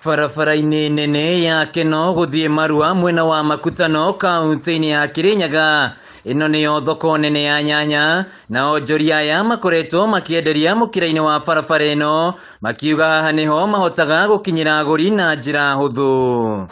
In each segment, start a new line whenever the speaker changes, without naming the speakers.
Barabara-inĩ nene ya Keno gũthiĩ Marua mwena wa Makutano kaunti-inĩ ya Kirinyaga. Ĩno nĩyo thoko nene ya nyanya na onjoria aya makoretwo makĩenderia mũkĩra-inĩ wa barabara ĩno makiuga haha nĩho mahotaga gũkinyĩra agũri na njĩra hũthũ.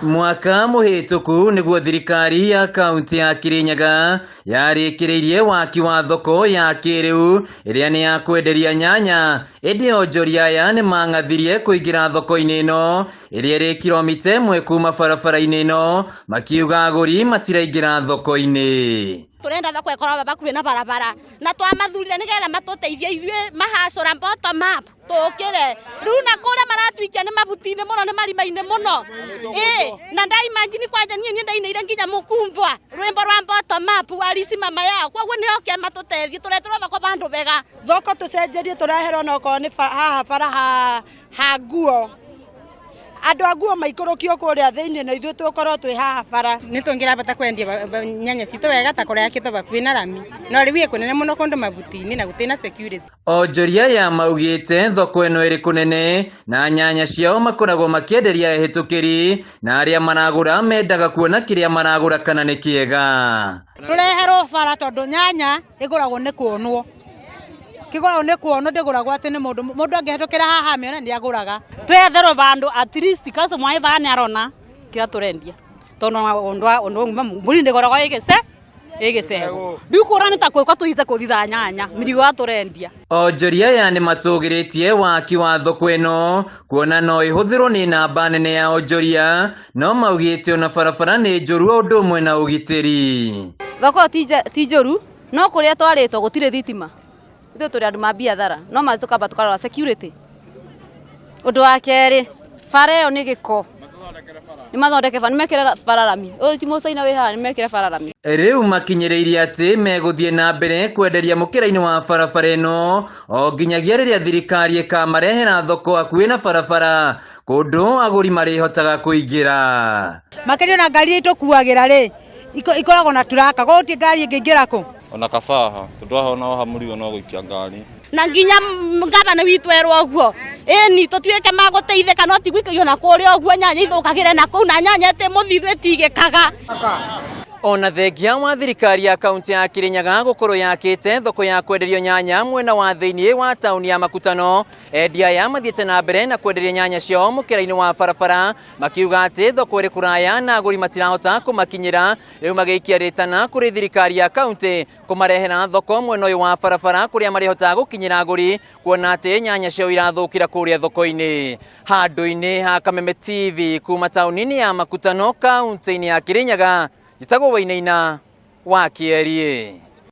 Mwaka mũhĩtũku nĩguo thirikari ya kaunti ya Kirinyaga yarĩkĩrĩirie waki wa thoko ya kĩrĩu ĩrĩa nĩ ya kwenderia nyanya ĩndĩ onjoria aya nĩ mang'athirie kũingĩra thoko-inĩ ĩno ĩrĩa ĩrĩ kilomita ĩmwe kuma barabara-inĩ ĩno makiuga agũri matiraingĩra thoko-inĩ.
Turenda thoko ĩkorwo bakuhĩ na barabara na twamathurire nĩgetha matũteithie ithuĩ mahacũra bottom up tũkĩre rĩu na kũrĩa maratuikia nĩ mabuti-inĩ mũno nĩ marima-inĩ mũno ĩ na ndaimagine kwanja niĩ niĩ ndainĩire nginya mũkumbwa rwĩmbo rwa bottom up warisi mama yao koguo nĩ oke matũteithie tũreterwo thoko vandũ vega.
Thoko tũcenjerie tũreherwo na okorwo nĩ haha bara ha nguo andũ a nguo maikũrũkio kũrĩa thĩinĩ na ithuĩ tũkorwo twĩ haha bara.
Nĩ tũngĩrabata kwendia nyanya citũ wega ta kũrĩa yakĩtwo bakuhĩ na rami no rĩu ĩ kũnene mũno kũndũ mabuti-inĩ na gũtirĩ na security.
Onjoria aya maugĩte thoko ĩno ĩrĩ kũnene na nyanya ciao makoragwo makĩenderia ehĩtũkĩri na arĩa maragũra mendaga kuona kĩrĩa maragũra kana nĩ kĩega.
Tũreherwo bara tondũ nyanya ĩgũragwo nĩ kuonwo kĩgũragwo nĩ kuonwo ndĩgũragwo atĩ nĩ mũndũ mũndũ angĩhĩtũkĩra haha amĩone nĩ agũraga.
Twetherwo vandũ at least customer wĩ vaa nĩ arona kĩrĩa tũrendia tondũ ũndũ ũndũ mbũri ndĩgũragwo ĩgĩce ĩgĩcegwo rĩu kũra nĩ ta gwĩka tũthiĩte kũthitha nyanya mĩrigo ya tũrendia.
Onjoria aya nĩ matũgĩrĩtie waki wa thoko ĩno kuona no ĩhũthĩrwo nĩ namba nene ya onjoria no maugĩte ona barabara nĩ njũru o ũndũ ũmwe na ũgitĩri.
Thoko ĩyo ti njũru no kũrĩa twarĩtwo gũtirĩ thitima ithuĩ tũrĩ andũ ma biathara no mazi tũkamba tũkarora security. Ũndũ wa kerĩ bara ĩyo nĩ gĩko nĩ mathondeke bara nĩ mekĩre bara rami ũyũ ti mũcaina wĩ haha nĩ mekĩre bara rami.
Rĩu makinyĩrĩirie atĩ megũthiĩ na mbere kwenderia mũkĩra-inĩ wa barabara ĩno o nginyagia rĩrĩa thirikari ĩkamarehera thoko hakuhĩ na barabara kũndũ agũri marĩhotaga kũingĩra.
Makĩria ona ngari iria itũkuagĩra rĩ ikoragwo na turaka koguo gũtirĩ ngari ĩngĩingĩra kũ
ona kabaha tondu haha ona ha mũrigo no gũikia ngari.
Na nginya ngavana witũ erwo ũguo ĩni tũtuĩke magũteithĩka no ti gwĩkĩrio na kũrĩa ũguo nyanya ithũkagĩre na kũu na nyanya ĩtĩ mũthithũ ĩtigĩkaga.
Ona thengia wa thirikari ya kaunti ya Kirinyaga gũkorwo yakĩte thoko ya kwenderio nyanya mwena wa thĩinĩ wa taũni ya Makutano, endia aya mathiĩte na mbere na kwenderia nyanya ciao mũkĩra-inĩ wa barabara makiuga atĩ thoko ĩrĩ kũraya na agũri matirahota kũmakinyĩra. Rĩu magĩikia rĩtana kũrĩ thirikari ya kaunti kũmarehera thoko mwena ũyũ wa barabara kũrĩa marĩhotaga gũkinyĩra agũri kuona atĩ nyanya ciao irathũkĩra kũrĩa thoko-inĩ. Handũ-inĩ ha Kameme TV kuma taũni-inĩ ya Makutano kaunti-inĩ ya Kirinyaga, njĩtagwo Wainaina wa Kĩeriĩ.